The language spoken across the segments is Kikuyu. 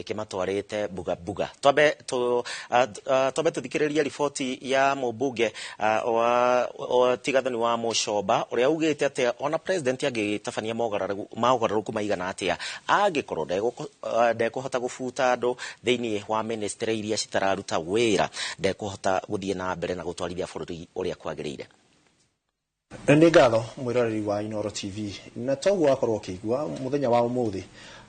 Ĩkĩmatwarĩte buga buga. Twambe tũthikĩrĩrie riboti ya mũmbunge wa Tigathoni wa Mũcomba, ũrĩa augĩte atĩ ona president angĩtabania mogarũrũku maigana atĩa, angĩkorwo ndekũhota gũbuta andũ thĩinĩ wa ministry iria citararuta wĩra, ndekũhota gũthiĩ na mbere na gũtwarithia bũrũri ũrĩa kwagĩrĩire. Nĩ ngatho, mwĩroreri wa Inooro TV. Na toguo wakorwo ũkĩigua, mũthenya wa ũmũthĩ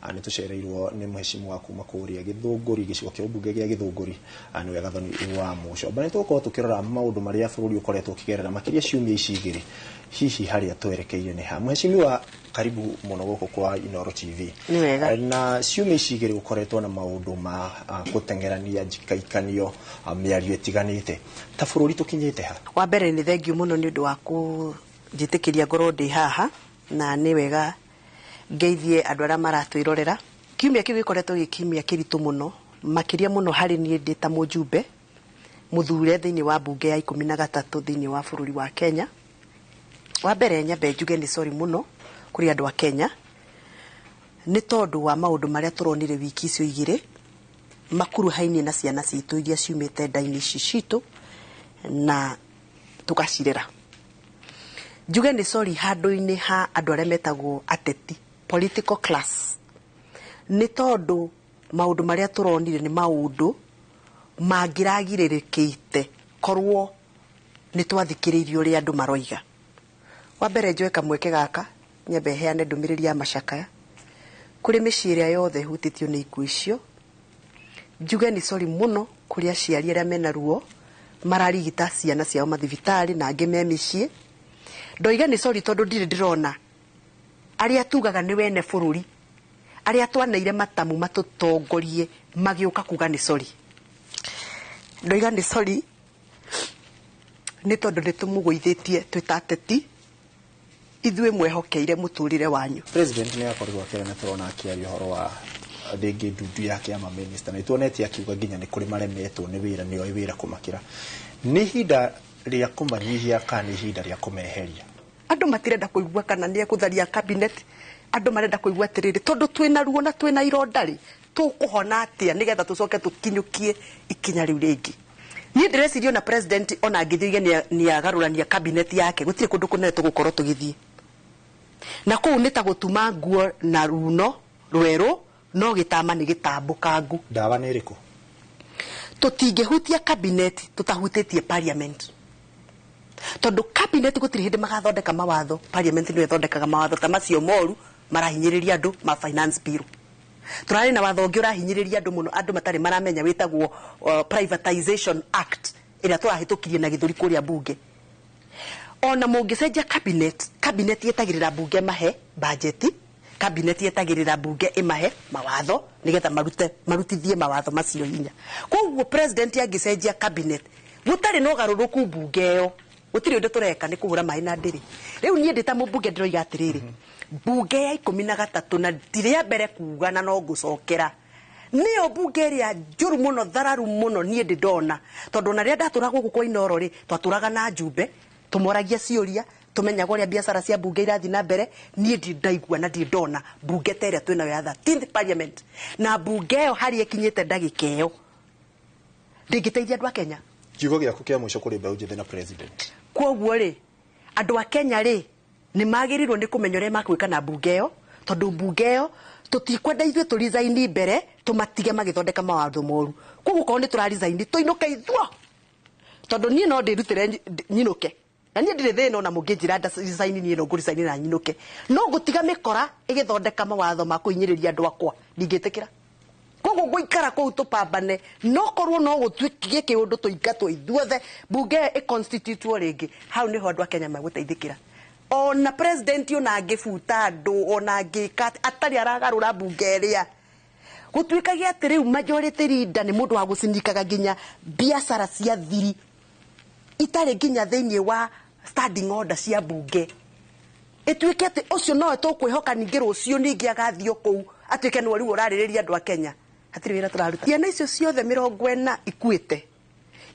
nĩ tũcereirwo nĩ mheshimiwa kuma kũrĩa Gĩthũngũri, gĩcigo kĩa ũmbunge gĩa Gĩthũngũri, nĩwe Gathoni wa Mũcomba. Nĩ tũgũkorwo tũkĩrora maũndũ marĩa bũrũri ũkoretwo ũkĩgerera, makĩria ciumia ici igĩrĩ. Hihi harĩa twerekeire nĩ ha? Mheshimiwa, karibu mũno gũkũ kwa Inooro TV. Nĩ wega. Na ciumia ici igĩrĩ gũkoretwo na maũndũ ma gũteng'erania, njikaikanio, mĩario ĩtiganĩte. Ta bũrũri tũkinyĩte ha? Wa mbere, nĩ thengiũ mũno nĩ ũndũ wa kũnjĩtĩkĩria ngorwo ndĩ haha, na nĩ wega ngeithie andũ arĩa maratwĩrorera. Kiumia kĩu gĩkoretwo gĩ kiumia kĩritũ mũno, makĩria mũno harĩ niĩ ndĩ ta mũjumbe mũthure thĩinĩ wa mbunge ya 13 thĩinĩ wa bũrũri wa Kenya. Wa mbere, nyambe njuge nĩ sorry mũno kũrĩ andũ a Kenya nĩ tondũ wa maũndũ marĩa tũronire wiki icio igĩrĩ makuruhainie na ciana citũ iria ciumĩte nda-inĩ ici citũ na tũgacirera. Njuge nĩ sorry handũ-inĩ ha andũ arĩa metagwo ateti, political class, nĩ tondũ maũndũ marĩa tũronire nĩ maũndũ mangĩragirĩrĩkĩte korwo nĩ twathikĩrĩirie ũrĩa andũ maroiga. Wa mbere, njoe kamweke gaka nyambe heane ndũmĩrĩri ya macakaya kũrĩ mĩciĩ ĩrĩa yothe ĩhutĩtio nĩ ikuũ icio. Njuge nĩ sorry mũno kũrĩ aciari arĩa mena ruo mararigita ciana ciao mathibitarĩ na angĩ me mĩciĩ. Ndoiga nĩ sorry tondũ ndirĩ ndĩrona arĩa tugaga nĩ wene bũrũri, arĩa twaneire matamu matũtongorie, magĩũka kuga nĩ sorry. Ndoiga nĩ sorry nĩ tondũ nĩ tũmũgũithĩtie twĩ ta ateti, ithuĩ mwehokeire mũtũrĩre wanyu. President nĩ akorirwo akĩaria, na tũrona akĩaria ũhoro wa rĩngĩ ndundu ya kĩama minister, na nĩtuonete akiuga nginya nĩ kũrĩ maremetwo nĩ wĩra, nĩoĩ wĩra kũmakĩra. Nĩ ihinda rĩa kũmanyihia kana nĩ ihinda rĩa kũmeheria? Andũ matirenda kũigua kana nĩ ekũtharia cabinet. Andũ marenda kũigua atĩrĩrĩ, tondũ twĩna ruo na twĩna ironda rĩ, tũkũhona atĩa nĩgetha tũcoke tũkinyũkie ikinya rĩu rĩngĩ? Niĩ ndĩreciria ona president ona angĩthiĩ oige nĩ agarũrania cabinet yake, gũtirĩ kũndũ kũnene tũgũkorwo tũgĩthiĩ na kũu. Nĩ ta gũtuma nguo na runo rwerũ, no gĩtama nĩ gĩtambũkangu. Ndawa nĩ ĩrĩkũ? Tũtingĩhutia cabinet tũtahutĩtie parliament, tondũ cabinet gũtirĩ hĩndĩ magathondeka mawatho. Parliament nĩyo ĩthondekaga mawatho ta macio moru marahinyĩrĩria andũ ma finance bill. Tũrarĩ na watho ũngĩ ũrahinyĩrĩria andũ mũno, andũ matarĩ maramenya, wĩtagwo Privatization Act, ĩrĩa tũrahĩtũkirie na gĩthũri kũrĩa mbunge. Ona mũngĩcenjia cabinet, cabinet yetagĩrĩra mbunge mahe budget, cabinet yetagĩrĩra mbunge ĩmahe mawatho nĩgetha marute marutithie mawatho macio hinya. Koguo president angĩcenjia cabinet gũtarĩ na ũgarũrũku mbunge ĩyo, gũtirĩ ũndũ tũreka, nĩ kũhũra maĩ na ndĩrĩ. Rĩu niĩ ndĩ ta mũmbunge ndĩroiga atĩrĩrĩ, mbunge ya 13, na ndirĩ mbere kuga na no ngũcokera, nĩyo mbunge ĩrĩa njũru mũno, thararu mũno niĩ ndĩ ndona, tondũ ona rĩrĩa ndatũraga gũkũ kwa Inooro rĩ, twatũraga na njumbe, tũmoragia ciũria, tũmenyaga ũrĩa biacara cia mbunge irathiĩ na mbere. Niĩ ndirĩ ndaigua na ndirĩ ndona mbunge ta ĩrĩa twĩnayo ya 13th parliament, na mbunge ĩyo harĩa ĩkinyĩte ndagĩka ĩyo ndĩngĩteithia andũ a Kenya. Kiugo gĩaku kĩa mũico kũrĩ mbeũ njĩthĩ na president? Koguo rĩ, andũ a Kenya rĩ, nĩ magĩrĩirwo nĩ kũmenya ũrĩa makwĩka na mbunge ĩyo, tondũ mbunge ĩyo tũtikwenda ithuĩ tũ resign mbere tũmatige magĩthondeka mawatho moru. Koguo korwo nĩ tũra resign, tũinũke ithuo, tondũ niĩ no ndĩrutĩre nyinũke, na niĩ ndirĩ thĩna. Ona mũngĩnjĩra nda resign, niĩ no ngũ resign na nyinũke, no ngũtiga mĩkora ĩgĩthondeka mawatho ma kũhinyĩrĩria andũ akwa, ndingĩtĩkĩra. Koguo ngũikara kũu tũpambane, no korwo no gũtuĩkie kĩũndũ tũingatwo ithuothe, mbunge ĩyo ĩconstitutwo rĩngĩ, hau nĩho andũ a Kenya megũteithĩkĩra. Ona president ona angĩbuta andũ, ona angĩka atĩ, atarĩ aragarũra mbunge ĩrĩa gũtuĩkagia atĩ rĩu majority leader nĩ mũndũ wa gũcinikaga nginya biacara cia thiri itarĩ nginya thĩinĩ wa standing order cia mbunge, ĩtuĩke atĩ ũcio nowe tũkwĩhoka ningĩ rũciũ ningĩ agathiĩ o kũu atuĩke nĩwe rĩu ũrarĩrĩria andũ a Kenya, hatirĩ wĩra tũraruta. Ciana icio ciothe 40 ikuĩte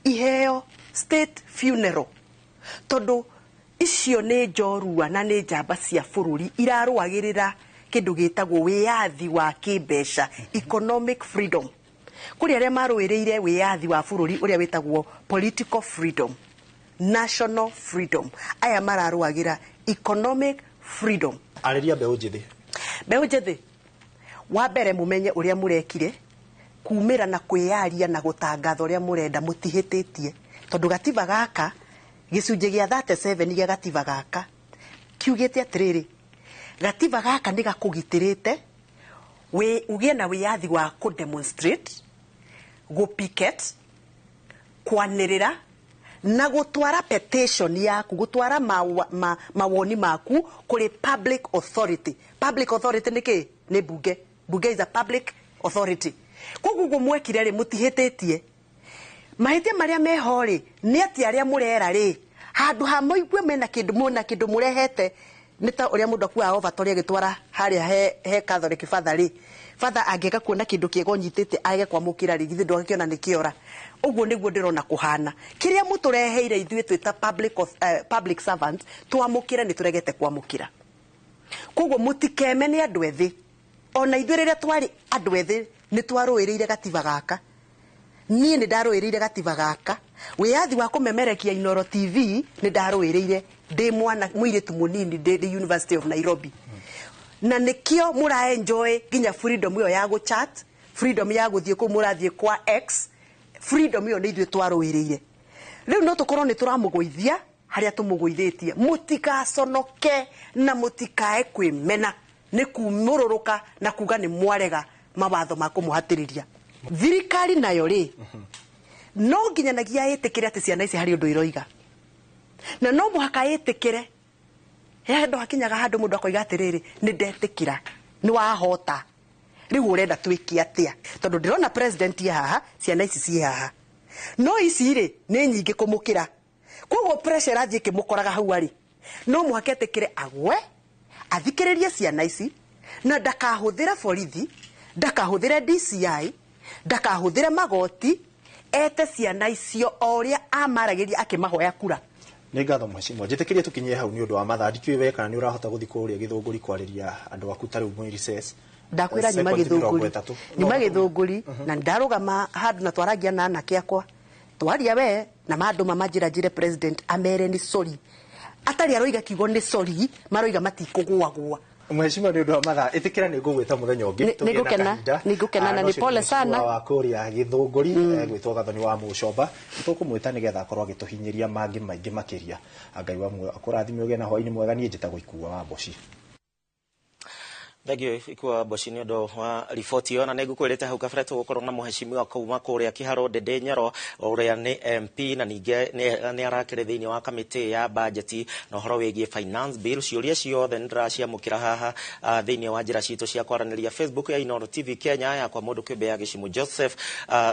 iheo state funeral, tondũ icio nĩ njorua na nĩ njamba cia bũrũri irarũagĩrĩra Kĩndũ gĩtagwo wĩyathi wa kĩmbeca, economic freedom. Kũrĩ arĩa marũĩrĩire wĩyathi wa bũrũri ũrĩa wĩtagwo political freedom, national freedom. Aya mararũagĩra economic freedom. Arĩria mbeũ njĩthĩ. Mbeũ njĩthĩ, wa mbere mũmenye ũrĩa mũrekire kumĩra na kwĩyaria na gũtangatha ũrĩa mũrenda, mũtihĩtĩtie, tondũ gatiba gaka, gĩcunjĩ gĩa 37 gĩa gatiba gaka kiugĩte atĩrĩrĩ, gatiba gaka nĩ gakũgitĩrĩte wĩ ũgĩe na wĩyathi wa kũ demonstrate, gũ picket, kwanĩrĩra na gũtwara petition yaku, gũtwara mawoni maku kũrĩ public authority. Public authority nĩ kĩ? Nĩ bunge. Bunge is a public authority. Koguo ũguo mwekire rĩ, mũtihĩtĩtie. Mahĩtia marĩa meho rĩ, nĩ atĩ arĩa mũrera rĩ, handũ ha mũigue mena kĩndũ, mona kĩndũ mũrehete, nĩ ta ũrĩa mũndũ akuaga ovatory agĩtwara harĩa he Catholic father rĩ, father angĩaga kuona kĩndũ kĩega ũnyitĩte age kwamũkĩra rĩ, githĩ ndwagĩkĩona nĩ kĩora? Ũguo nĩguo ndĩrona kũhana. Kĩrĩa mũtũreheire ithuĩ twĩ ta public servants twamũkĩre, nĩ tũregete kwamũkĩra. Koguo mũtikeme nĩ andũ ethĩ. Ona ithuĩ rĩrĩa twarĩ andũ ethĩ nĩ twarũĩrĩire gatiba gaka. Niĩ nĩ ndarũĩrĩire gatiba gaka. Wĩyathi wa kũmemerekia Inoro TV nĩ ndarũĩrĩire ndĩ mwana mũirĩtu mũnini, ndĩ University of Nairobi. Na nĩkĩo mũra enjoy nginya freedom ĩyo ya gũchat, freedom ya gũthiĩ kũu mũrathiĩ kwa X, freedom ĩyo nĩ ithuĩ twarũĩrĩire. Rĩu no tũkorwo nĩ tũramũgũithia harĩa tũmũgũithĩtie. Mũtigaconoke na mũtikae kwĩmena nĩ kumũrũrũka na kuga nĩ mwarega mawatho ma kũmũhatĩrĩria. Thirikari nayo rĩ, no nginyanagia ĩtĩkĩre atĩ ciana ici harĩ ũndũ iroiga, na no mũhaka ĩtĩkĩre. He handũ hakinyaga handũ mũndũ akoiga atĩrĩrĩ, nĩ ndetĩkĩra, nĩ wahota, rĩu ũrenda twĩke atĩa? Tondũ ndĩrona president e haha, ciana ici ciĩ haha, no ici rĩ nĩ nyingĩ kũmũkĩra. Koguo pressure ĩrathiĩ ĩkĩmũkoraga hau arĩ, no mũhaka etĩkĩre agwe, athikĩrĩrie ciana ici, na ndakahũthĩre borithi, ndakahũthĩre DCI, ndakahũthĩre magoti, ete ciana icio o ũrĩa amaragĩria akĩmahoya kura. Nĩ ngatho mheshimiwa, njĩtĩkĩrie tũkinyie hau nĩ ũndũ wa mathaa. Ndikĩũĩ we kana nĩ ũrahota gũthiĩ kũrĩa Gĩthũngũri kwarĩria andũ aku ta rĩu mwĩ recess. Ndakwĩra nyuma Sekondi mĩrongo Gĩthũngũri. ĩtatũ. Nyuma Gĩthũngũri na ndarũgama handũ na twaragia na anake akwa, twaria we na mandũma manjĩra njĩre president amere nĩ sorry. Atarĩ aroiga kiugo nĩ sorry, maroiga matikũgũagũa. Mheshimiwa, nĩ ũndũ wa mathaa, ĩtĩkĩra nĩ ngũgwĩta mũthenya ũngĩ. Nĩ Tũgĩe na ngũkena, kahinda. nĩ ngũkena na No nĩ ũcio pole nĩ mheshimiwa sana. wa kũrĩa Gĩthũngũri, gwĩtwo Gathoni wa Mũcomba. Tũkũmwĩta nĩgetha akorwo agĩtũhinyĩria mangĩ maingĩ makĩria. Ngai wa muoyo akũrathime, ũgĩe na hwaĩ-inĩ mwega. Niĩ njĩtagwo Ikua wa Mboci. Thank you Ikua Mboci nĩ ũndũ wa riboti ĩyo, na nĩ ngũkwĩrĩte hau kabere tũgũkorwo na mũheshimiwa kuma kũrĩa Kĩharũ Ndĩndĩ Nyoro, ũrĩa nĩ MP na ningĩ nĩ arakĩrĩ thĩinĩ wa kamĩtĩ ya budget na ũhoro wĩgiĩ finance bill. Ciũria ciothe nĩ ndĩraciamũkĩra haha thĩinĩ wa njĩra citũ cia kwaranĩria, Facebook ya Inooro TV Kenya, yakwa mũndũ kĩũmbe ya Gĩcimu Joseph,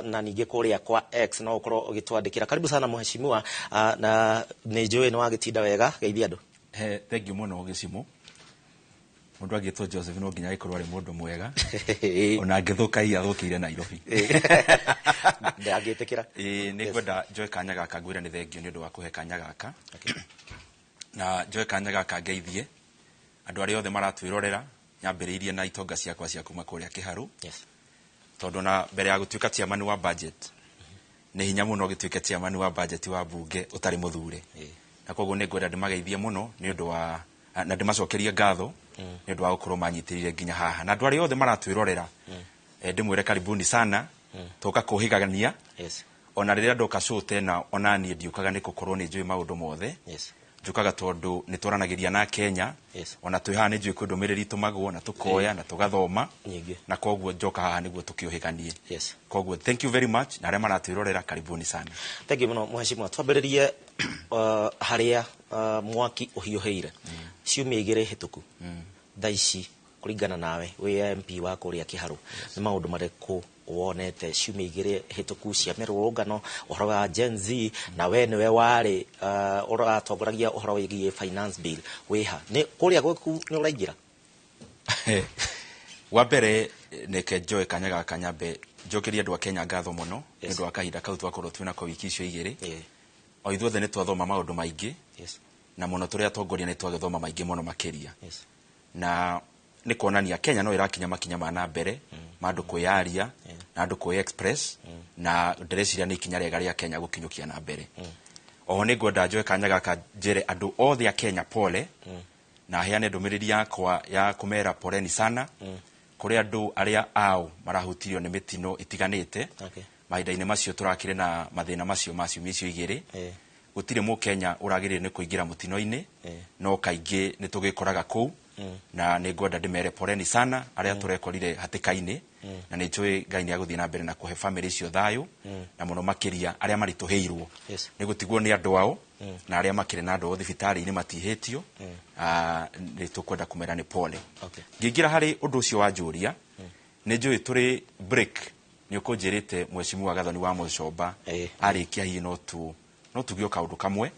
na ningĩ kũrĩa kwa X no ũkorwo ũgĩtwandĩkĩra. Karibu sana mũheshimiwa, na nĩ njũĩ nĩ wagĩtinda wega, geithia andũ. He thank you mũno Gĩcimu. Mũndũ angĩtwo Joseph no nginya agĩkorwo arĩ mũndũ mwega, ona angĩthũka ia athũkĩire Nairobi. Ndangĩtĩkĩra. Ĩĩ, nĩ ngwenda njoe kanya gaka ngwĩre nĩ thengio nĩ ũndũ wa kũhe kanya gaka, na njoe kanya gaka ngeithie andũ arĩa othe maratwĩrorera, nyambĩrĩirie na itonga ciakwa cia kuma kũrĩa Kĩharũ, tondũ na mbere ya gũtuĩka chairman wa budget, nĩ hinya mũno ũgĩtuĩke chairman wa budget wa bunge ũtarĩ mũthure. Na koguo nĩ ngwenda ndĩmageithie mũno nĩ ũndũ wa na ndĩmacokerie ngatho nĩ ũndũ wa gũkorwo manyitĩrĩire nginya haha. Na andũ arĩa othe maratwĩrorera, ndĩmwĩre karibuni sana, tũka kũhĩgania. Ona rĩrĩa ndoka show tena, ona niĩ ndiũkaga nĩ gũkorwo nĩ njũĩ maũndũ mothe. Njũkaga tondũ nĩ twaranagĩria na Kenya. Ona twĩ haha nĩ njũĩ kwĩ ndũmĩrĩri tũmagwo na tũkoya na tũgathoma. Nyingĩ. Na koguo njoka haha nĩguo tũkĩũhĩganie. Koguo thank you very much, na arĩa maratwĩrorera, karibuni sana. Thank you mũno mheshimiwa. Twambĩrĩrie harĩa mwaki ũhiũhĩire ciumia 2 hĩtũku. Thaa ici kũringana nawe wĩ MP wa kũrĩa Kĩharũ, nĩ maũndũ marĩkũ wonete ciumia 2 hĩtũku cia mĩrũrũngano, ũhoro wa Gen Z, na we nĩwe warĩ ũratongoragia ũhoro wĩgiĩ finance bill, wĩha nĩ kũrĩa gwaku nĩ ũraingĩra? Wa mbere neke njoe kanya gaka nyambe njokerie andũ a Kenya ngatho mũno nĩ ũndũ wa kahinda kau twakorwo twĩnako wiki icio 2. O ithuothe nĩ twathoma maũndũ maingĩ, na mũno tũrĩ atongoria nĩ twagĩthoma maingĩ mũno makĩria. Na Nĩ kuonania Kenya no ĩrakinya makinya ma na mbere ma andũ kwĩyaria na andũ kwĩ express, na ndĩreciria nĩ ikinya rĩega rĩa Kenya gũkinyũkia na mbere. Oho nĩ ngwenda njoe kanya gaka njĩre andũ othe a Kenya pole, na heane ndũmĩrĩri yakwa ya kũmera poleni sana kũrĩ andũ arĩa ao marahutirio nĩ mĩtino ĩtiganĩte. Mahinda-inĩ macio tũrakĩrĩ na mathĩna macio ma ciumia icio igĩrĩ. Gũtirĩ mũkenya ũragĩrĩire nĩ kũingĩra mũtino-inĩ, no kaingĩ nĩ tũgĩkoraga kũu, na nĩ ngwenda ndĩmere poleni sana arĩa tũrekorire hatĩka-inĩ, na nĩ njũĩ Ngai nĩ agũthiĩ na mbere na kũhe famĩlĩ icio thayũ, na mũno makĩria arĩa maritũhĩirwo nĩ gũtigwo nĩ andũ ao, na arĩa makĩrĩ na andũ ao thibitarĩ-inĩ matihĩtio. Nĩ tũkwenda kũmera nĩ pole. Ngĩingĩra harĩ ũndũ ũcio wa njũria, nĩ njũĩ tũrĩ break nĩ ũkũnjĩrĩte mheshimiwa Gathoni wa Mũcomba arĩkia hihi no tuge o kaũndũ kamwe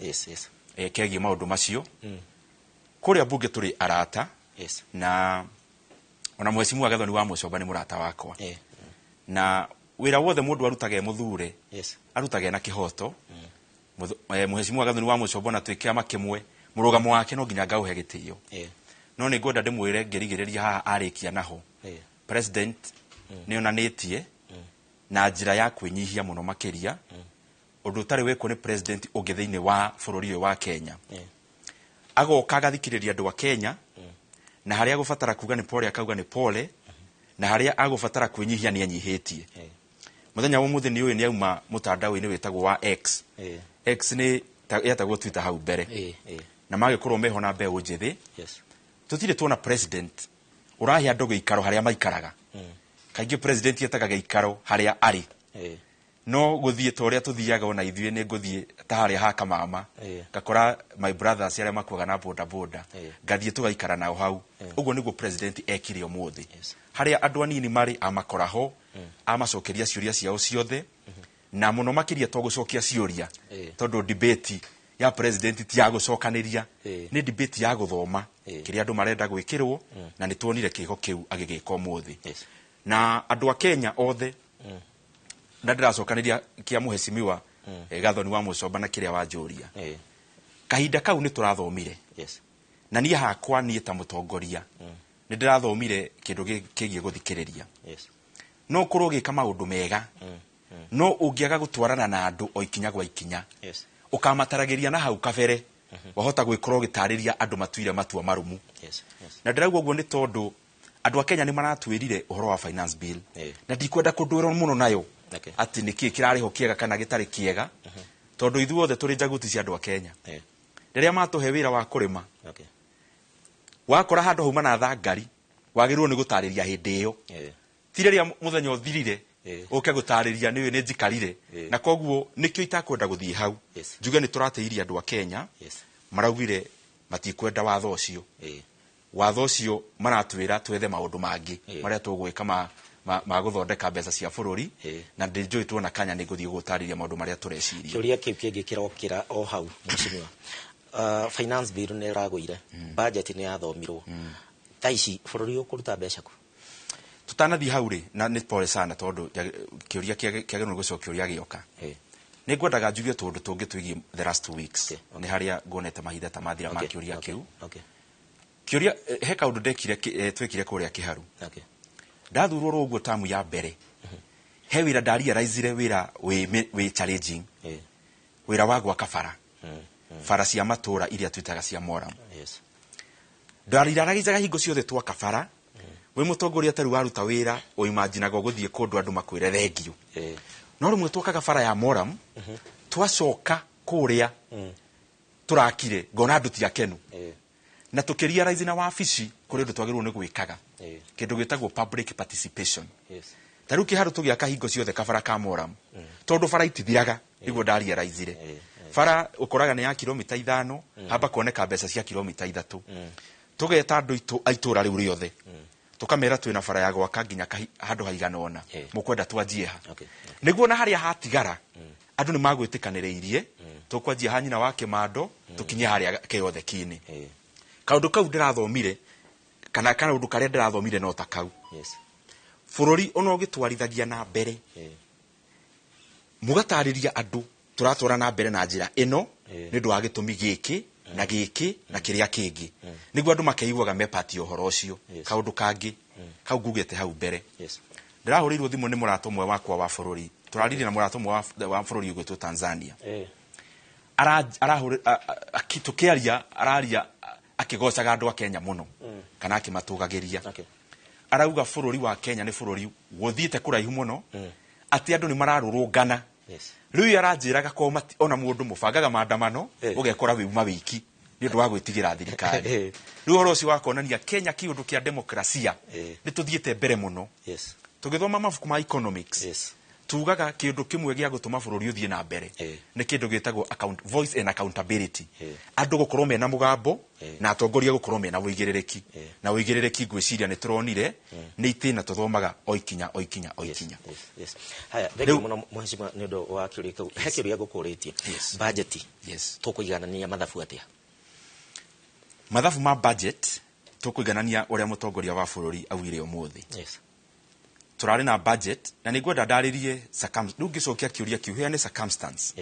kegiĩ maũndũ macio. Kũrĩa mbunge tũrĩ arata, na ona mheshimiwa Gathoni wa Mũcomba nĩ mũrata wakwa, na wĩra wothe mũndũ arutaga e mũthure, arutaga na kĩhoto. Mheshimiwa Gathoni wa Mũcomba, na twĩ kĩama kĩmwe, mũrũgamo wake no nginya ngaũhe gĩtĩo. No nĩ ngwenda ndĩmwĩre ngĩrigĩrĩria haha arĩkia naho, president nĩ onanĩtie na njĩra ya kwĩnyihia mũno makĩria ũndũ ũtarĩ wekwo nĩ president ũngĩ thĩinĩ wa bũrũri ũyũ wa Kenya. Agoka agathikĩrĩria andũ a Kenya, na harĩa agũbatara kuga nĩ pole akauga nĩ pole, na harĩa agũbatara kwĩnyihia nĩ anyihĩtie. Mũthenya wa ũmũthĩ nĩ ũyũ nĩ auma mũtandao-inĩ wĩtagwo wa X. X nĩ yetagwo Twitter hau mbere, na magĩkorwo meho na mbeũ njĩthĩ. Tũtirĩ tuona president ũrahe andũ gĩikaro harĩa maikaraga. Kaingĩ president etaga gĩikaro harĩa arĩ, no gũthiĩ ta ũrĩa tũthiaga ona ithuĩ nĩ ngũthiĩ ta harĩa ha Kamama, ngakora my brothers arĩa makuaga na boda boda, ngathiĩ tũgaikara nao hau. Ũguo nĩguo president ekire ũmũthĩ. Harĩa andũ anini marĩ amakora ho, amacokeria ciũria ciao ciothe, na mũno makĩria to gũcokia ciũria, tondũ debate ya president ti ya gũcokanĩria, nĩ debate ya gũthoma kĩrĩa andũ marenda gwĩkĩrwo, na nĩ tuonire kĩgo kĩu agĩgĩka ũmũthĩ. Na andũ a Kenya othe, na ndĩracokanĩria kĩa mũhecimiwa Gathoni wa Mũcomba na kĩrĩa wanjũria, kahinda kau nĩ tũrathomire, na niĩ hakwa, niĩ ta mũtongoria, nĩ ndĩrathomire kĩndũ kĩgiĩ gũthikĩrĩria. No ũkorwo ũgĩka maũndũ mega, no ũngĩaga gũtwarana na andũ o ikinya gwa ikinya, ũkamataragĩria na hau kabere, wahota gwĩkorwo ũgĩtarĩria andũ matuire matua marũmu. Na ndĩrauga ũguo nĩ tondũ andũ a Kenya nĩ maratwĩrire ũhoro wa finance bill, na ndikwenda kũndwĩrwo mũno nayo atĩ nĩkĩ kĩrarĩho kĩega kana gĩtarĩ kĩega, tondũ ithuothe tũrĩ njaguti cia andũ a Kenya. Rĩrĩa matũhe wĩra wa kũrĩma, wakora handũ hauma na thangari, wagĩrĩirwo nĩ gũtarĩria hĩndĩ ĩyo, ti rĩrĩa mũthenya ũthirire ũke gũtarĩria nĩ nĩ njikarire. Na koguo nĩkĩo itakwenda gũthiĩ hau, njuge nĩ tũratĩirie andũ a Kenya. Maraugire matikwenda watho ũcio. Watho ũcio maratwĩra twethe maũndũ mangĩ marĩa tũgwĩka ma gũthondeka mbeca cia bũrũri, na ndĩnjũĩ tuona kanya nĩ ngũthiĩ gũtarĩria maũndũ marĩa tũreciria. Kĩũria kĩu kĩngĩ kĩrokĩra o hau, mheshimiwa, finance bill nĩ ĩragũire, budget nĩ yathomirwo, thaa ici bũrũri ũkũruta mbeca kũ? Tũtanathiĩ hau rĩ, na nĩ pole sana tondũ kĩũria kĩagĩrĩirwo nĩ gũcokio ũrĩa gĩoka, nĩ ngwendaga njuge tũũndũ tũngĩ twĩgiĩ the last 2 weeks. Nĩ harĩa nguonete mahinda ta mathira ma kĩũria kĩu. Kĩũria, he kaũndũ ndekire twekire kũrĩa Kĩharu. Ndathurwo ro ũguo tamu ya mbere, he wĩra ndarealizire, wĩra wĩ challenging, wĩra wa gwaka bara, bara cia matũra iria twĩtaga cia moram. Ndariraragĩcaga hingo ciothe twaka bara, wĩ mũtongoria tarĩu waruta wĩra ũimaginaga ũgũthiĩ kũndũ andũ makwĩre thengiũ. No rĩmwe twakaga bara ya moram, twacoka kũrĩa tũrakire ngona andũ ti akenu, na tũkĩrealize na wabici kũrĩ ũndũ twagĩrĩirwo nĩ gwĩkaga, kĩndũ gĩtagwo public participation. Ta rĩu Kĩharu tũgĩaka hingo ciothe kabara ka moram, tondũ bara itithiraga, nĩguo ndarealizire bara ũkoraga nĩ ya kilomita 5, hamba kuoneka mbeca cia kilomita 3. Tũgeta andũ a itũra rĩu rĩothe, tũkamera twĩna bara ya gwaka nginya handũ haigana ũna, mũkwenda twanjie ha? Nĩguo na harĩa hatigara andũ nĩ magwĩtĩkanĩrĩirie tũkwanjia ha nyina wa Kĩmando tũkinye harĩa Kĩyotheki-inĩ. Kaũndũ kau ndĩrathomire, kana kaũndũ karĩa ndĩrathomire no ta kau, bũrũri ona ũgĩtwarithagia na mbere, mũgatarĩria andũ tũratwara na mbere na njĩra ĩno nĩ ũndũ wa gĩtũmi gĩkĩ. Na gĩkĩ na kĩrĩa kĩngĩ, nĩguo andũ makeiguaga me part ya ũhoro ũcio. Kaũndũ kangĩ kau ngugĩte hau mbere, ndĩrahũrĩirwo thimũ nĩ mũrata ũmwe wakwa wa bũrũri. Tũraririe na mũrata ũmwe wa bũrũri ũgwĩtwo Tanzania. Tũkĩaria araria akĩgocaga andũ a Kenya mũno kana akĩmatũgagĩria. Arauga bũrũri wa Kenya nĩ bũrũri gũthiĩte kũraihu mũno, atĩ andũ nĩ mararũrũngana. Rĩu aranjĩraga ko ona mũndũ mũbangaga maandamano, ũgekora wĩuma wiki nĩ ũndũ wa gwĩtigĩra thirikari. Rĩu ũhoro ũcio wa kuonania Kenya kĩũndũ kĩa demokrasia nĩ tũthiĩte mbere mũno. Tũgĩthoma mabuku ma economics, tugaga kĩndũ kĩmwe gĩa gũtũma bũrũri ũthiĩ na mbere nĩ kĩndũ gĩtagwo voice and accountability. Andũ gũkorwo mena mũgambo na atongoria gũkorwo mena ũigĩrĩrĩki. Na ũigĩrĩrĩki ngwĩciria nĩ tũronire nĩ itĩna tũthomaga o ikinya o ikinya o ikinya. Yes. Haya, thank you mũno mheshimiwa nĩ ũndũ wa kĩũria kĩu. He kĩũria ngũkũrĩtie. Budget. Tũkũiganania mathabu atĩa? Mathabu ma budget tũkũiganania ũrĩa mũtongoria wa bũrũri augire ũmũthĩ. Tũrarĩ na budget na nĩ ngwenda ndarĩrie rĩu ngĩcokia kĩũria kĩu heane circumstance.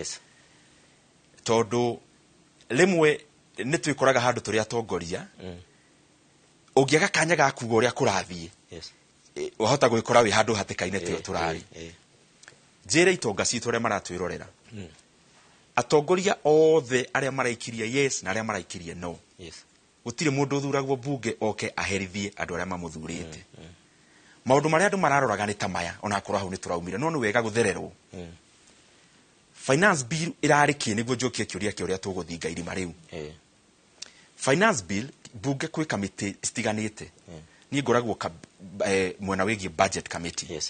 Tondũ rĩmwe nĩ twĩkoraga handũ tũrĩ atongoria, ũngĩaga kanya ga kuga ũrĩa kũrathiĩ, wahota gwĩkora wĩ handũ hatĩka-inĩ tĩyo tũrarĩ. Njĩre itonga citũ arĩa maratwĩrorera, atongoria othe arĩa maraikirie yes na arĩa maraikirie no, gũtirĩ mũndũ ũthuragwo bunge oke aherithie andũ arĩa mamũthurĩte. Maũndũ marĩa andũ mararoraga nĩ ta maya, onakorwo hau nĩ tũraumire, no nĩ wega gũthererwo. Finance bill ĩrarĩ kĩ nĩguo njokie kĩũria kĩa ũrĩa tũgũthinga irima rĩu? Finance bill bunge kwĩ kamĩtĩ citiganĩte. Niĩ ngoragwo mwena wĩgiĩ budget committee.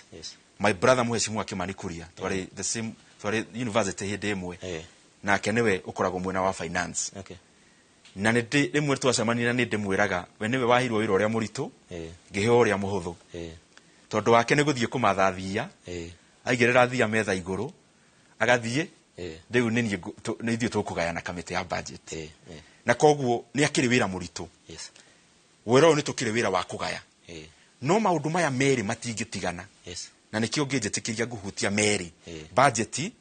My brother Mheshimiwa Kimani Kuria, twarĩ the same, twarĩ university hĩndĩ ĩmwe, nake nĩwe ũkoragwo mwena wa finance. Na nĩ rĩmwe twacemania nĩ ndĩmwĩraga we nĩwe waheirwo wĩra ũrĩa mũritũ, ngĩheo ũrĩa mũhũthũ. Tondũ wake nĩ gũthiĩ kũmatha thia, aigĩrĩra thia metha igũrũ, agathiĩ, rĩu nĩ niĩ nĩ ithuĩ tũkũgayana kamĩtĩ ya budget. Na koguo nĩ akĩrĩ wĩra mũritũ. Wĩra ũyũ nĩ tũkĩrĩ wĩra wa kũgaya. No maũndũ maya merĩ matingĩtigana. Na nĩkĩo ngĩnjĩtĩkĩria ngũhutia merĩ, budget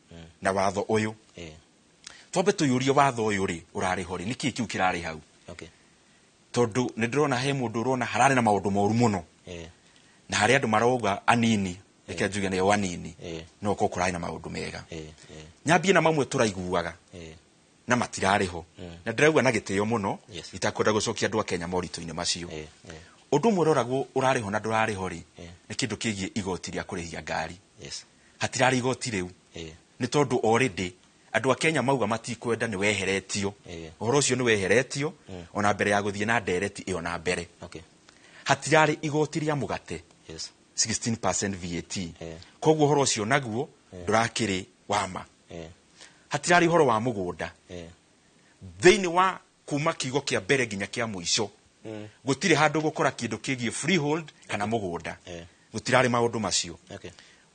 na watho ũyũ. Twambe tũyũrie watho ũyũ rĩ ũrarĩ ho rĩ, nĩkĩĩ kĩu kĩrarĩ hau? Tondũ nĩ ndĩrona he mũndũ ũrona hararĩ na maũndũ moru mũno. Na harĩ andũ marauga anini, reke njuge nĩo anini, no korwo kũrarĩ na maũndũ mega. Nyambie na mamwe tũraiguaga na matirarĩ ho. Na ndĩrauga na gĩtĩo mũno, itakwenda gũcokia andũ a Kenya moritũ-inĩ macio. Ũndũ ũmwe ũroragwo ũrarĩ ho na ndũrarĩ ho rĩ, nĩ kĩndũ kĩgiĩ igoti rĩa kũrĩhia ngari. Hatirarĩ igoti rĩu. Nĩ tondũ already andũ a Kenya mauga matikwenda nĩ weheretio. Ũhoro ũcio nĩ weheretio ona mbere ya gũthiĩ na ndereti ĩyo na mbere. Hatirarĩ igoti rĩa mũgate. 16% VAT. Koguo ũhoro ũcio naguo ndũrakĩrĩ wa ma. Hatirarĩ ũhoro wa mũgũnda. Thĩinĩ wa kuma kiugo kĩa mbere nginya kĩa mũico, gũtirĩ handũ gũkora kĩndũ kĩgiĩ freehold kana mũgũnda. Gũtirarĩ maũndũ macio.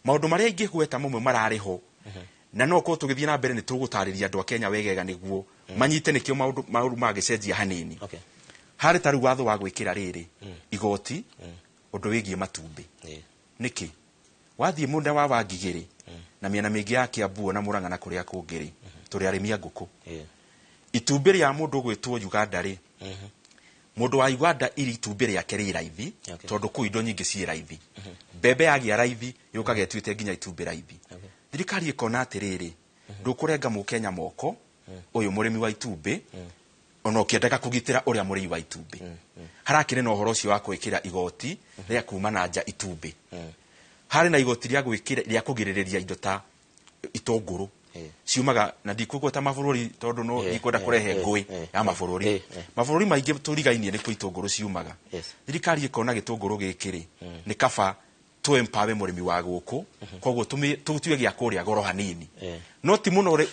Maũndũ marĩa ingĩgweta mamwe mararĩ ho, na no korwo tũgĩthiĩ na mbere nĩ tũgũtarĩria andũ a Kenya wegega nĩguo manyite nĩkĩo maũndũ magĩcenjia hanini. Harĩ ta rĩu watho wa gwĩkĩra rĩrĩ igoti ũndũ wĩgiĩ matumbĩ. Nĩkĩ? Wathiĩ mũnda wa Wangigĩ rĩ, na mĩena mĩingĩ ya Kiambu na Murang'a na kũrĩa kũngĩ rĩ, tũrĩ arĩmi a ngũkũ. Itumbĩ rĩa mũndũ ũgwĩtwo Uganda rĩ, mũndũ wa Uganda iri itumbĩ rĩake rĩ raithi, tondũ kũu indo nyingĩ ciĩ raithi. Mbembe yagĩa raithi yũkaga ĩtuĩte nginya itumbĩ raithi. Thirikari ĩkona atĩrĩrĩ, ndũkũrenga mũkenya moko ũyũ mũrĩmi wa itumbĩ, ona ũkĩendaga kũgitĩra ũrĩa mũrĩi wa itumbĩ. Harakĩrĩ na ũhoro ũcio wa gwĩkĩra igoti rĩa kuma na nja itumbĩ. Harĩ na igoti rĩa gwĩkĩra rĩa kũgirĩrĩria indo ta itũngũrũ. Ciumaga na ndikũgweta mabũrũri tondũ no ndikwenda kũrehe ngũĩ ya mabũrũri. Mabũrũri maingĩ tũrigainie nĩ kũ itũngũrũ ciumaga. Thirikari ĩkona gĩtũngũrũ gĩkĩ rĩ, nĩ kaba tũ empower mũrĩmi wa gũkũ, koguo tũtue gĩa kũrĩa goro hanini. No ti mũno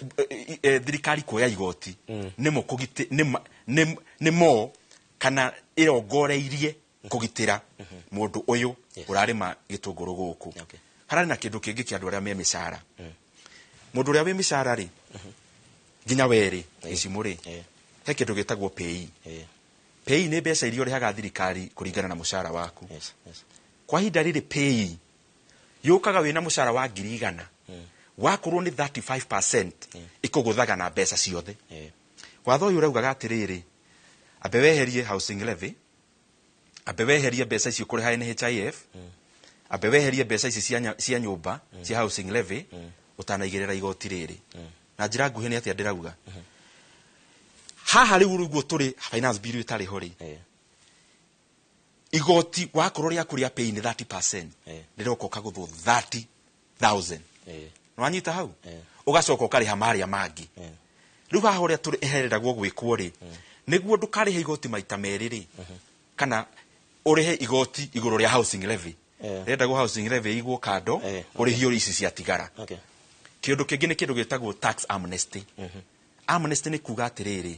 thirikari kuoya igoti, nĩ mo kũgitĩ-, nĩ ma-, nĩ, nĩ mo kana ĩrongoreirie kũgitĩra mũndũ ũyũ ũrarĩma gĩtũngũrũ gũkũ. Hararĩ na kĩndũ kĩngĩ kĩa andũ arĩa me mĩcara. Mũndũ ũrĩa wĩ mĩcara rĩ, nginya we rĩ, gĩcimũ rĩ, he kĩndũ gĩtagwo pay. Pay nĩ mbeca iria ũrĩhaga thirikari kũringana na mũcara waku. Kwa ihinda rĩrĩ pay yũkaga wĩna mũcara wa ngiri igana, wakorwo nĩ 35% ĩkũgũthaga na mbeca ciothe. Watho ũyũ ũraugaga atĩrĩrĩ, ambe weherie housing levy, ambe weherie mbeca icio kũrĩha NHIF, ambe weherie mbeca ici cia nyũmba cia housing levy ũtanaigĩrĩra igoti rĩrĩ. Na njĩra nguhĩ nĩ atĩa ndĩrauga haha rĩu ũguo tũrĩ finance bill ĩtarĩ ho rĩ, igoti wakorwo rĩaku rĩa pay nĩ 30%, rĩroka ũkagũthwo 30,000. Nĩwanyita hau? Ũgacoka ũkarĩha marĩa mangĩ. Rĩu haha ũrĩa tũrĩ hereragwo gwĩkwo rĩ, nĩguo ndũkarĩhe igoti maita merĩ rĩ, kana ũrĩhe igoti igũrũ rĩa housing levy, rĩendagwo housing levy igwo kando, ũrĩhio ici ciatigara. Kĩndũ kĩngĩ nĩ kĩndũ gĩtagwo tax amnesty. Amnesty nĩ kuga atĩrĩrĩ,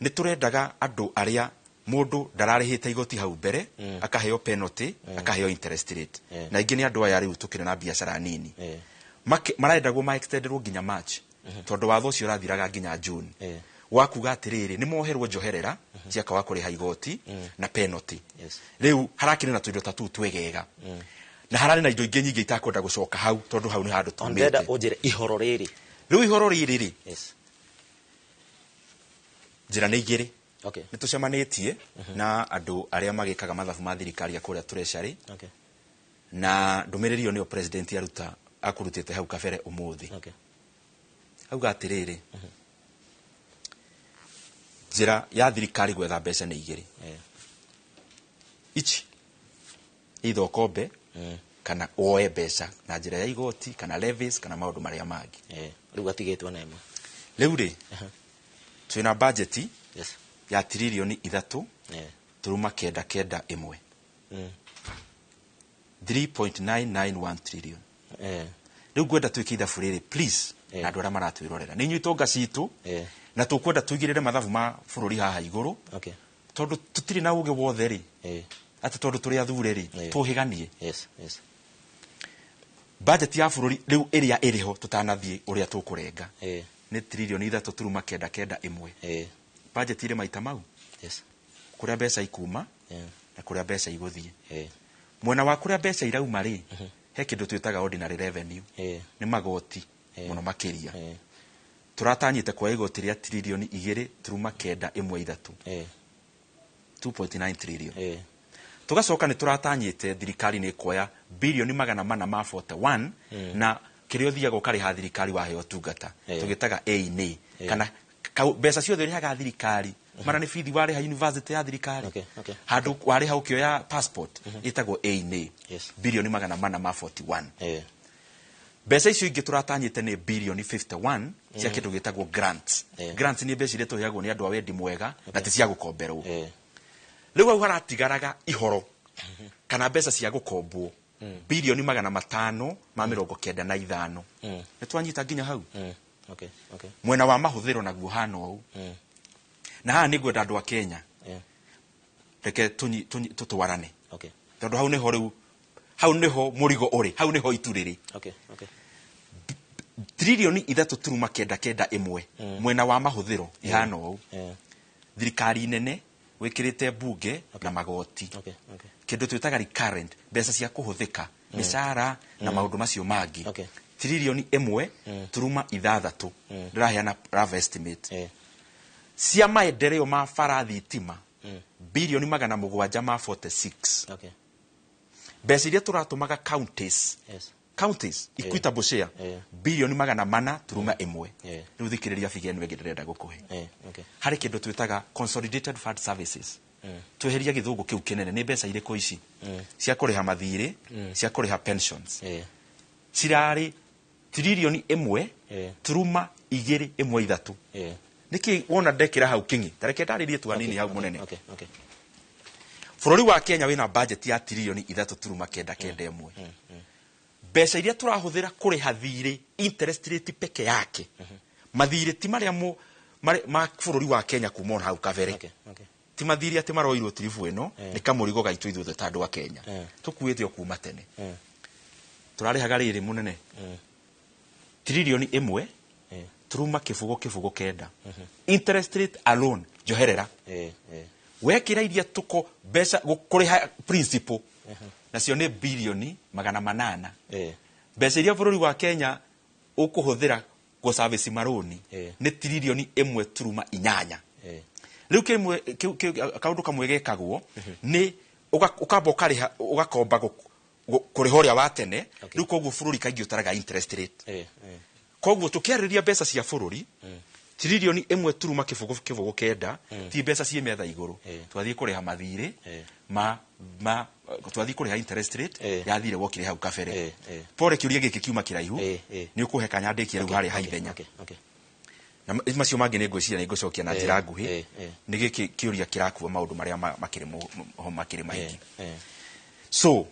nĩ tũrendaga andũ arĩa mũndũ ndararĩhĩte igoti hau mbere akaheo penalty, akaheo interest rate. Na ingĩ nĩ andũ aya rĩu tũkĩrĩ na biacara nini. Marendagwo ma extenderwo nginya March, tondũ watho ũcio ũrathiraga nginya June. Wa kuga atĩrĩrĩ, nĩ moherwo njoherera cia kwaga kũrĩha igoti na penalty. Rĩu harakĩrĩ na tũindo ta tũu twegega, na hararĩ na indo ingĩ nyingĩ itakwenda gũcoka hau, tondũ hau nĩ handũ Ndĩrenda tumĩte. Ũnjĩre ihoro rĩrĩ. Rĩu ihoro rĩrĩ rĩ, njĩra nĩ igĩrĩ. Nĩ tũcemanĩtie na andũ arĩa magĩkaga mathabu ma thirikari ya kũrĩa treasury, na ndũmĩrĩri ĩyo nĩyo president aruta akũrutĩte hau kabere ũmũthĩ. Auga atĩrĩrĩ, njĩra ya thirikari gwetha mbeca nĩ igĩrĩ. Ici either ũkombe kana woe mbeca na njĩra ya igoti kana levies kana maũndũ marĩa mangĩ. Rĩu atigĩtwo na ĩmwe. Rĩu rĩ, twĩna budget ya tiririoni ithatũ turuma kenda kenda ĩmwe, 3.991 trillion. Rĩu ngwenda twĩke ithabu rĩrĩ, please, na andũ arĩa maratwĩrorera nĩ inyuĩ itonga citũ, na tũkwenda tũigĩrĩre mathabu ma bũrũri haha igũrũ, tondũ tũtirĩ na ũgĩ wothe rĩ, atĩ tondũ tũrĩ athure rĩ, tũhĩganie. Budget ya bũrũri rĩu ĩrĩa ĩrĩho tũtanathiĩ ũrĩa tũkũrenga nĩ tiririoni ithatũ turuma kenda kenda ĩmwe. Budget ĩrĩ maita mau, kũrĩa mbeca ikuma na kũrĩa mbeca igũthiĩ. Mwena wa kũrĩa mbeca irauma rĩ, he kĩndũ twĩtaga ordinary revenue, nĩ magoti mũno makĩria. Tũratanyĩte kuoya igoti rĩa tiririoni igĩrĩ turuma kenda ĩmwe ithatũ, 2.9 trillion. Tũgacoka nĩ tũratanyĩte thirikari nĩ ĩkuoya birioni 441 ma na kĩrĩa ũthiaga ũkarĩha thirikari waheo ũtungata, tũgĩtaga A&A, kana mbeca ciothe ũrĩhaga thirikari, mara nĩ bithi warĩha university ya thirikari, handũ warĩha ũkĩoya passport, ĩtagwo A&A, birioni 441 ma 41. Mbeca icio ingĩ tũratanyĩte nĩ birioni 51 cia kĩndũ gĩtagwo grants. Grants nĩ mbeca iria tũheagwo nĩ andũ a wendi mwega na ti cia gũkomberwo. Rĩu hau haratigaraga ihoro kana mbeca cia gũkombwo birioni 595 ma. Nĩ twanyita nginya hau? Okay. Mwena wa mahũthĩro naguo hana ũũ, na haha nĩ ngwenda andũ a Kenya, reke tũtwarane, tondũ hau nĩho rĩu, hau nĩho mũrigo ũrĩ, hau nĩho itu rĩrĩ. Tririoni ithatũ turuma kenda kenda ĩmwe mwena wa mahũthĩro ihana ũũ: thirikari nene wĩkĩrĩte mbunge na magoti, kĩndũ twĩtaga recurrent, mbeca cia kũhũthĩka, mĩcara na maũndũ macio mangĩ, tririoni ĩmwe turuma ithathatũ, ndĩraheana rough estimate. Cia maendeleo ma bara, thitima, birioni 700 ma 46. Mbeca iria tũratũmaga counties, counties equitable share, birioni 400 turuma ĩmwe. Rĩu thikĩrĩria biga ĩno ĩngĩ ndĩrenda gũkũhe. Harĩ kĩndũ twĩtaga consolidated fund services. Tweheria gĩthũngũ kĩu kĩnene, nĩ mbeca irĩkũ ici? Cia kũrĩha mathirĩ, cia kũrĩha pensions, cirarĩ tririoni ĩmwe turuma igĩrĩ ĩmwe ithatũ. Nĩkĩ wona ndekĩra hau kĩng'i? Tareke ndarĩrie tu hanini hau, mũnene. Bũrũri wa Kenya wĩna budget ya tririoni ithatũ turuma kenda kenda ĩmwe. Mbeca iria tũrahũthĩra kũrĩha thirĩ, interest rate peke yake, mathirĩ ti marĩa ma bũrũri wa Kenya kuma ona hau kabere, ti mathirĩ atĩ maroirwo tiribu ĩno, nĩ kamũrigo gaitũ ithuothe ta andũ a Kenya tũkuĩte o kuma tene. Tũrarĩhaga rĩrĩ, mũnene, tririoni ĩmwe turuma kĩbũgũ kĩbũgũ kenda, interest rate alone, njoherera. Wekĩra iria tũko mbeca kũrĩha principal nacio nĩ birioni 800. Mbeca iria bũrũri wa Kenya ũkũhũthĩra Gũ service marũni nĩ tiririoni 1.8. Rĩu kĩmwe kaũndũ kamwe gekagwo nĩ ũkamba ũkarĩha, ũgakomba kũrĩha ũrĩa wa tene. Rĩu koguo bũrũri kaingĩ ũtaraga interest rate. Koguo tũkĩarĩrĩria mbeca cia bũrũri, tiririoni 1.09 ti mbeca ciĩ metha igũrũ. Twathiĩ kũrĩha mathirĩ ma twathiĩ kũrĩha interest rate ya thirĩ wokire hau kabere. Pore, kĩũria gĩkĩ kiuma kĩraihu. Nĩ ũkũhe kanya ndĩkie rĩu harĩa ha ithenya. Na macio mangĩ nĩ ngwĩciria nĩ ngũcokia na njĩra nguhĩ. Nĩ gĩkĩ kĩũria kĩrakua maũndũ marĩa makĩrĩ ho makĩrĩ maingĩ. So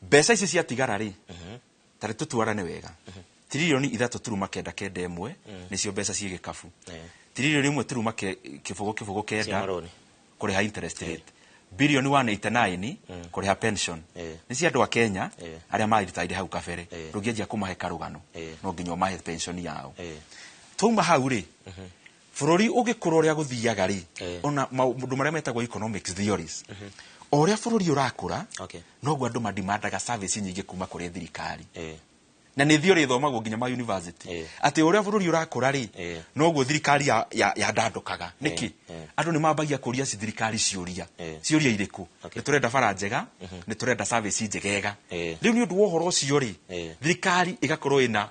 mbeca ici ciatigara rĩ, tarĩ tũtwarane wega, 3.391 nĩcio mbeca ciĩ gĩkabu. Tiririoni ĩmwe turuma kĩbũgũ kĩbũgũ Cia kenda marũni. Kũrĩha interest rate, bilioni 189 kũrĩha pension. Nĩ cia andũ a Kenya arĩa maritaire hau kabere. Ndũngĩanjia kũmahe karũgano, no nginya ũmahe pension yao. Twauma hau rĩ, bũrũri ũgĩkũra ũrĩa gũthiaga rĩ, ona maũndũ marĩa metagwo economics theories, o ũrĩa bũrũri ũrakũra, noguo andũ madimandaga service nyingĩ kuma kũrĩ thirikari. Na nĩ theory ĩthomagwo nginya ma university, atĩ ũrĩa bũrũri ũrakũra rĩ, noguo thirikari yandandũkaga. Nĩkĩ? Andũ nĩ mambagia kũria ci thirikari ciũria. Ciũria irĩkũ? Nĩ tũrenda bara njega, nĩ tũrenda service njegega. Rĩu nĩ ũndũ wa ũhoro ũcio rĩ, thirikari ĩgakorwo ĩna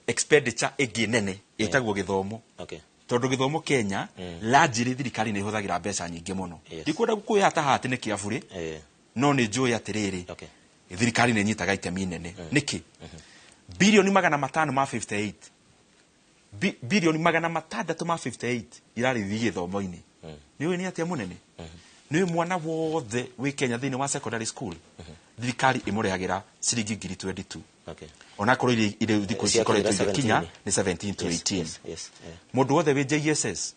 expenditure ĩngĩ nene ĩtagwo gĩthomo, tondũ gĩthomo Kenya largely thirikari nĩ ĩhũthagĩra mbeca nyingĩ mũno. Ndikwenda gũkwĩra ta haha atĩ nĩ kĩabũrĩ, no nĩ njũĩ atĩrĩrĩ, thirikari nĩ ĩnyitaga itemi nene. Nĩkĩ? Bilioni 558, bilioni 658 irarĩthie gĩthomo-inĩ. Nĩ ũĩ nĩ atĩa, mũnene? Nĩ ũĩ mwana wothe wĩ Kenya thĩinĩ wa secondary school, thirikari ĩmũrehagĩra ciringi ngiri 22? Onakorwo irĩ thikũ ici Ciakinyĩra ikoretwo igĩkinya 17. nĩ 17 to 18. Mũndũ wothe wĩ JSS,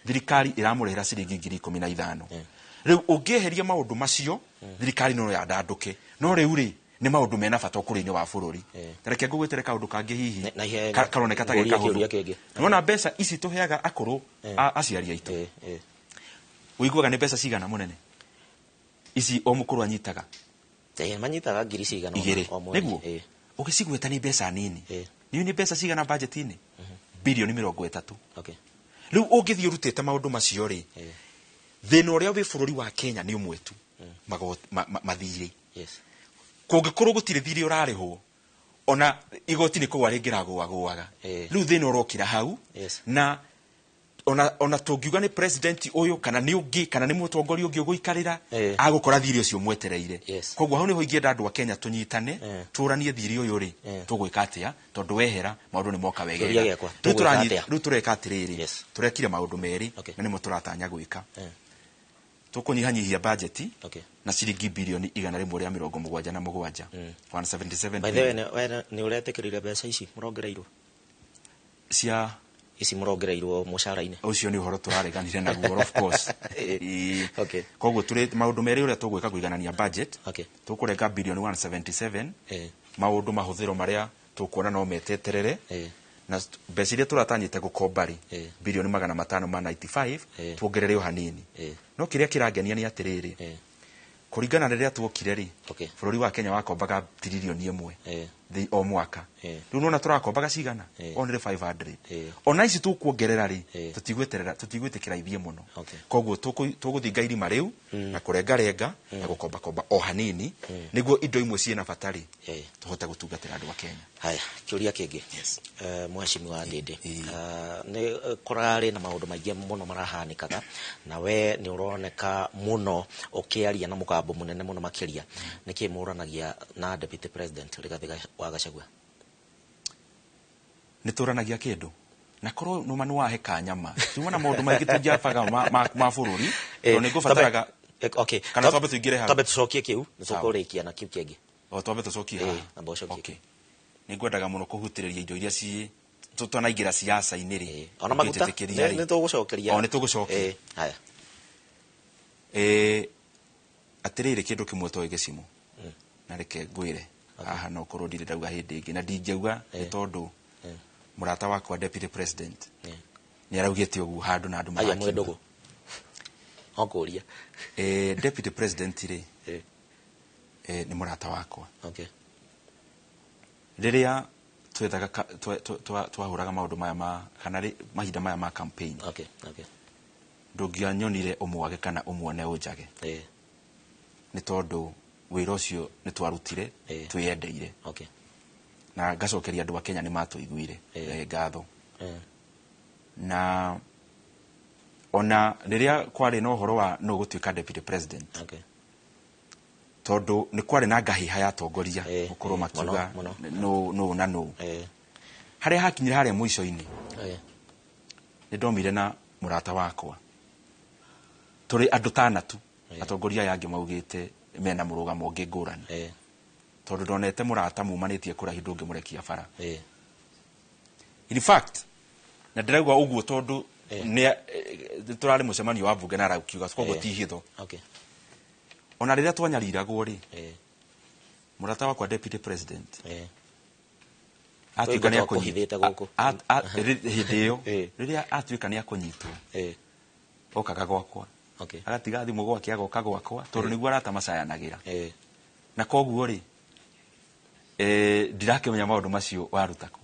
thirikari ĩramũrĩhĩra ciringi ngiri 15. Rĩu ũngĩeheria maũndũ macio, thirikari no yandandũke. No rĩu rĩ, nĩ maũndũ mena bata ũkũrũ-inĩ wa bũrũri. Ta reke ngũgwĩtere kaũndũ kangĩ hihi Na ihe- karoneka ta ge ngũrie kahũthũ. kĩũria kĩngĩ. Nĩwona mbeca ici tũheaga akũrũ, aciari aitũ, ũiguaga nĩ mbeca cigana, mũnene, ici o mũkũrũ anyitaga? Manyitaga ngiri cigana ũna Igĩrĩ. o mweri. Nĩguo ũgĩcigweta nĩ mbeca nini. Nĩ nĩ mbeca cigana budget-inĩ? Bilioni 30. Rĩu ũngĩthiĩ ũrutĩte maũndũ macio rĩ, thĩna ũrĩa wĩ bũrũri wa Kenya nĩ ũmwe tu, mathirĩ. Kũngĩkorwo gũtirĩ thirĩ ũrarĩhwo, ona igoti nĩ kũgwa rĩngĩragũagũaga. Rĩu thĩna ũrokĩra hau. Na ona tũngiuga nĩ president ũyũ kana nĩ ũngĩ kana nĩ mũtongoria ũngĩ ũgũikarĩra, agũkora thirĩ ũcio mwetereire. Koguo hau nĩho ingĩenda andũ a Kenya tũnyitane, tũranie thirĩ ũyũ rĩ, tũgwĩka atĩa, tondũ wehera maũndũ nĩ moka Kĩũria wegega. gĩakwa, Rĩu tũgwĩka atĩa? Rĩu tũreka atĩrĩrĩ, tũrekire maũndũ merĩ, na nĩmo tũratanya gwĩka. Tũkũnyihanyihia budget na ciringi bilioni 177, 177 By the way, we nĩ ũretĩkĩrire mbeca ici mũrongereirwo? Cia? Ici mũrongereirwo mũcara-inĩ. Ũcio nĩ ũhoro tũrareganire naguo, of course. Ĩĩ. Koguo tũrĩ maũndũ merĩ ũrĩa tũgwĩka kũiganania budget. Tũkũrenga bilioni 177, maũndũ mahũthĩro marĩa tũkuona no meteterere, na mbeca iria tũratanyĩte gũkomba rĩ, bilioni 595, tuongerere o hanini. No kĩrĩa kĩrangenia nĩ atĩrĩrĩ, kũringana na rĩrĩa tuokire rĩ, bũrũri wa Kenya wakombaga tiririoni 1 o mwaka. Rĩu nona tũrakombaga cigana? Only 500. Ona ici tũkuongerera rĩ, tũtigweterera, tũtigwĩtĩkĩra ithiĩ mũno. Koguo tũgũthinga irima rĩu na kũrengarenga na gũkombakomba o hanini, nĩguo indo imwe ciĩna bata rĩ, tũhote gũtungatĩra andũ a Kenya. Haya, kĩũria kĩngĩ. Mheshimiwa Ndindi, nĩ kũrarĩ na maũndũ maingĩ mũno marahanĩkaga, na we nĩ ũroneka mũno ũkĩaria na mũgambo mũnene mũno makĩria. Nĩkĩ mũranagia na Deputy President Rigathĩ wa Gachagua? Nĩ tũranagia kĩndũ na korwo nũma nĩ wahe kanyama tuma na maũndũ maingĩ tũngĩabaga ma bũrũri, tondũ nĩ ngũbataraga. Kana twambe tũingĩre hau? Twambe tũcokie kĩu, nĩ Sawa. tũkũrĩkia na kĩu kĩngĩ. O twambe tũcokie haha? Amba ũcokie. Okay. Nĩ ngwendaga mũno kũhutĩrĩria indo iria ci tũtanaingĩra siasa-inĩ rĩ. Ona maguta Ũngĩnjĩtĩkĩria rĩ. Nĩ tũgũcokeria. O nĩ tũgũcokia. Haya. Atĩrĩrĩ, kĩndũ kĩmwe toĩ gĩcimo, na reke ngwĩre haha, no korwo ndirĩ ndauga hĩndĩ ĩngĩ na ndingĩauga nĩ tondũ mũrata wakwa Deputy President nĩ araugĩte ũguo handũ na andũ Aya, marakiuga. mwĩ ndũgũ okũria. Deputy President rĩ, nĩ mũrata wakwa. Rĩrĩa Twethaga twahũraga maũndũ maya ma kana mahinda maya ma campaign. Okay, okay. Ndũngĩanyonire ũmwage kana ũmuone ũnjage. Nĩ tondũ wĩra ũcio nĩ twarutire twĩyendeire. Okay. Na ngacokeria andũ a Kenya nĩ matũiguire ngatho. Na ona rĩrĩa kwarĩ na ũhoro wa nũ gũtuĩka deputy president. Okay. Tondũ nĩ kwarĩ na ngahĩha ya atongoria gũkorwo makiuga nũ na nũ. Harĩa hakinyire harĩa mũico-inĩ, nĩ ndomire na mũrata wakwa. Tũrĩ andũ tana tu, atongoria aya angĩ maugĩte mena mũrũgamo ũngĩ ngũrani. Tondũ ndonete mũrata mumanĩtie kũraihu ndũngĩmũrekia bara. In fact, na ndĩrauga ũguo tondũ nĩ tũrarĩ mũcemanio wa mbunge na arakiuga koguo ti hitho. Okay. Ona rĩrĩa twanyariragwo rĩ, mũrata wakwa deputy president atuĩka nĩ akũnyitwo hĩndĩ ĩyo, rĩrĩa atuĩka nĩ akũnyitwo, okaga gwakwa. Agatiga thimũ gwake agoka gwakwa tondũ nĩguo arata macayanagĩra. Na koguo rĩ, ndirakĩmenya maũndũ macio waruta kũ.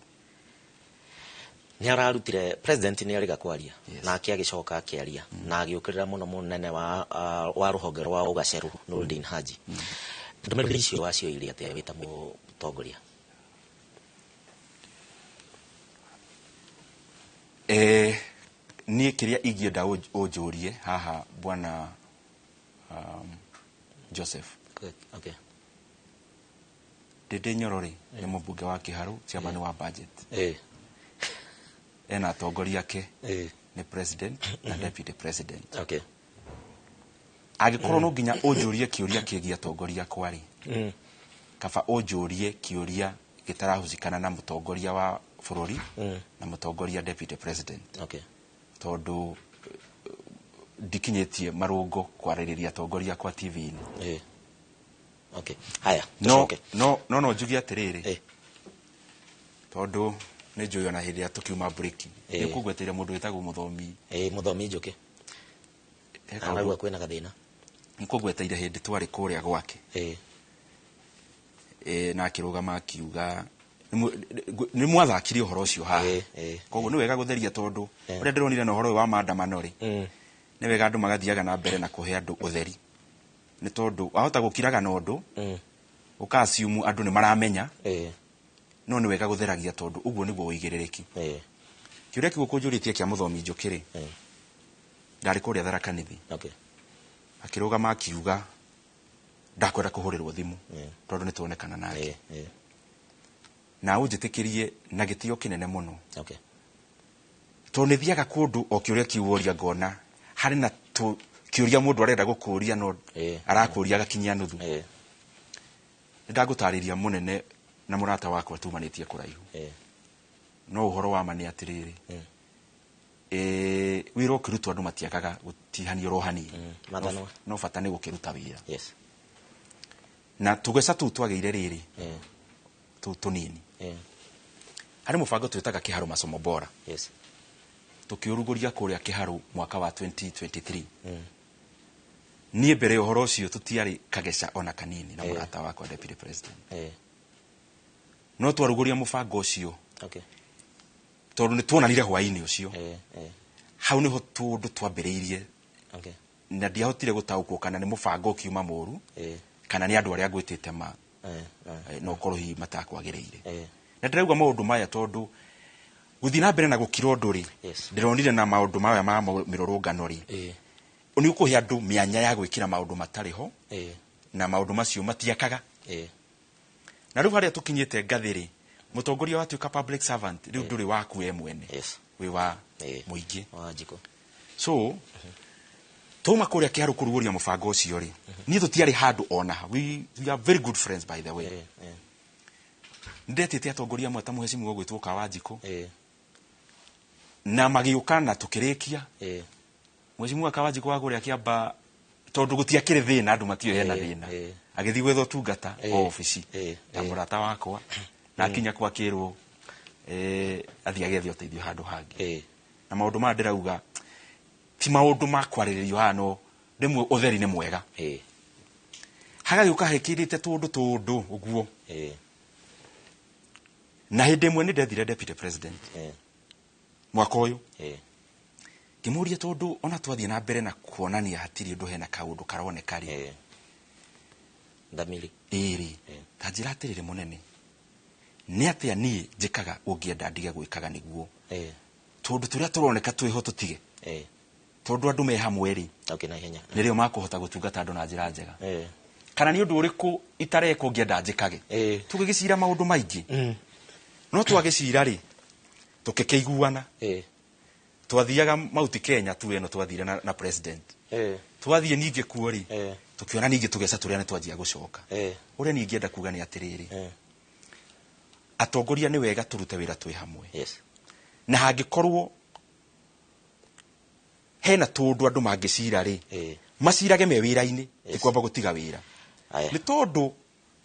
Nĩ ararutire president nĩ arĩga kwaria nake agĩcoka akĩaria na agĩũkĩrĩra mũno mũnene wa rũhonge rwa ũgaceru Nurdin Haji. Ndũmĩrĩri icio wacioire atĩa wĩ ta mũtongoria? Niĩ kĩrĩa ingĩenda ũnjũrie haha bwana Joseph. Okay. Ndĩndĩ Nyoro rĩ, nĩ mũmbunge wa Kĩharũ, chairman wa budget. Ena atongoria ake nĩ president na deputy president. Okay. Angĩkorwo no nginya ũnjũrie kĩũria kĩgiĩ atongoria akwa rĩ, kaba ũnjũrie kĩũria gĩtarahusicana na mũtongoria wa bũrũri na mũtongoria deputy president. Okay. Tondũ ndikinyĩtie marũngo kwarĩrĩria atongoria akwa TV-inĩ. Okay. Haya, tucoke. No no no njuge atĩrĩrĩ, tondũ nĩ njũĩ ona hĩndĩ ĩrĩa tũkiuma break nĩ ũkũgweteire mũndũ wĩtagwo mũthomi. Mũthomi Njũkĩ. Araigua kwĩna gathĩna. Nĩ kũgweteire hĩndĩ twarĩ kũrĩa gwake. Na akĩrũgama akiuga nĩ mwathakire ũhoro ũcio haha. Koguo nĩ wega gũtheria tondũ ũrĩa ndĩronire na ũhoro ũyũ wa maandamano rĩ, nĩ wega andũ magathiaga na mbere na kũhe andũ ũtheri. Nĩ tondũ wahota gũkiraga na ũndũ, ũka assume andũ nĩ maramenya, no nĩ wega gũtheragia tondũ ũguo nĩguo ũigĩrĩrĩki. Kĩũria kĩu ũkũnjũrĩtie kĩa mũthomi Njũkĩ rĩ, ndarĩ kũrĩa Tharaka Nithi. Okay. Akĩrũgama akiuga ndakwenda kũhũrĩrwo thimũ tondũ nĩ tuonekana nake. Na ũnjĩtĩkĩrie na gĩtĩo kĩnene mũno. Okay. Tondũ nĩ thiaga kũndũ o kĩũria kĩu woria ngona harĩ na kĩũria mũndũ arenda gũkũria no arakũria agakinyia nuthu. Nĩ ndagũtarĩria mũnene na mũrata wakwa tumanĩtie kũraihu. No ũhoro wa ma nĩ atĩrĩrĩ, wĩra ũkĩrutwo andũ matiagaga gũtihanio ro hanini. No bata nĩ gũkĩruta wĩra. Yes. Na tũgeca tũu twagĩire rĩrĩ, tũu tũnini. Harĩ mũbango twĩtaga Kĩharũ Masomo Bora. Yes. Tũkĩũrugũria kũrĩa Kĩharũ mwaka wa 2023. Niĩ mbere ũhoro ũcio tũtiarĩ kageca ona kanini na mũrata wakwa deputy president. No twarugũria mũbango ũcio. Okay. Tondũ nĩ tuonanire hwaĩ-inĩ ũcio. Hau nĩho tũndũ twambĩrĩirie. Okay. Na ndiahotire gũtaũkwo kana nĩ mũbango ũkiuma mũru, kana nĩ andũ arĩa ngwĩtĩte ma, no korwo hihi matakwagĩrĩire. Na ndĩrauga maũndũ maya tondũ gũthiĩ na mbere na gũkira ũndũ rĩ, ndĩronire na maũndũ maya ma mĩrũrũngano rĩ, nĩ ũkũhe andũ mĩanya ya gwĩkĩra maũndũ matarĩ ho, na maũndũ macio matiakaga. Na rĩu harĩa tũkinyĩte ngathĩ rĩ, mũtongoria watuĩka public servant, rĩu ndũrĩ waku we mwene, wĩ wa mũingĩ. Wa njiko. So, twauma kũrĩa Kĩharũ kũrugũria mũbango ũcio rĩ, niĩ tũtiarĩ handũ ona ha. We are very good friends by the way. Nĩndetĩte atongoria amwe ta mũhecimiwa ũgwĩtwo Kawanjikũ. Na magĩũka na tũkĩrĩkia. Mũhecimiwa Kawanjikũ wa kũrĩa Kĩamba, tondũ gũtiakĩrĩ thĩna, andũ matiũĩ hena thĩna. Agĩthiĩ gwetha ũtungata o obici ya mũrata wakwa, na akinya kwa akĩrwo, athiĩ agethe ũteithio handũ hangĩ. Na maũndũ maya ndĩrauga ti maũndũ ma kwarĩrĩrio haha, no rĩmwe ũtheri nĩ mwega. Hagagĩũka hekĩrĩte tũndũ tũndũ ũguo. Na hĩndĩ ĩmwe nĩ ndethire deputy president mwaka ũyũ, ngĩmũria tondũ ona twathiĩ na mbere na kuonania hatirĩ ũndũ, hena kaũndũ karoneka rĩ. Thamiri. Ĩrĩ, ta njĩra atĩrĩrĩ, mũnene, nĩ atĩa niĩ njĩkaga ũngĩenda ndige gwĩkaga nĩguo tondũ tũrĩa tũroneka twĩho tũtige, tondũ andũ me hamwe rĩ, okay, na ihenya, nĩrĩo makũhota gũtungata andũ na njĩra njega, kana nĩ ũndũ ũrĩkũ itareka ũngĩenda njĩkage? Tũgĩgĩcira maũndũ maingĩ, no twagĩcira rĩ, tũkĩkĩiguana. Twathiaga Mount Kenya tu ĩno twathire na president. Twathiĩ ningĩ kuo rĩ, tũkĩona ningĩ tũgeca tũrĩa nĩ twanjia gũcoka. Ũrĩa niĩ ingĩenda kuga nĩ atĩrĩrĩ, atongoria nĩ wega tũrute wĩra twĩ hamwe, na hangĩkorwo hena tũndũ andũ mangĩcira rĩ, macirage me wĩra-inĩ, ti kwamba gũtiga wĩra, Aya. nĩ tondũ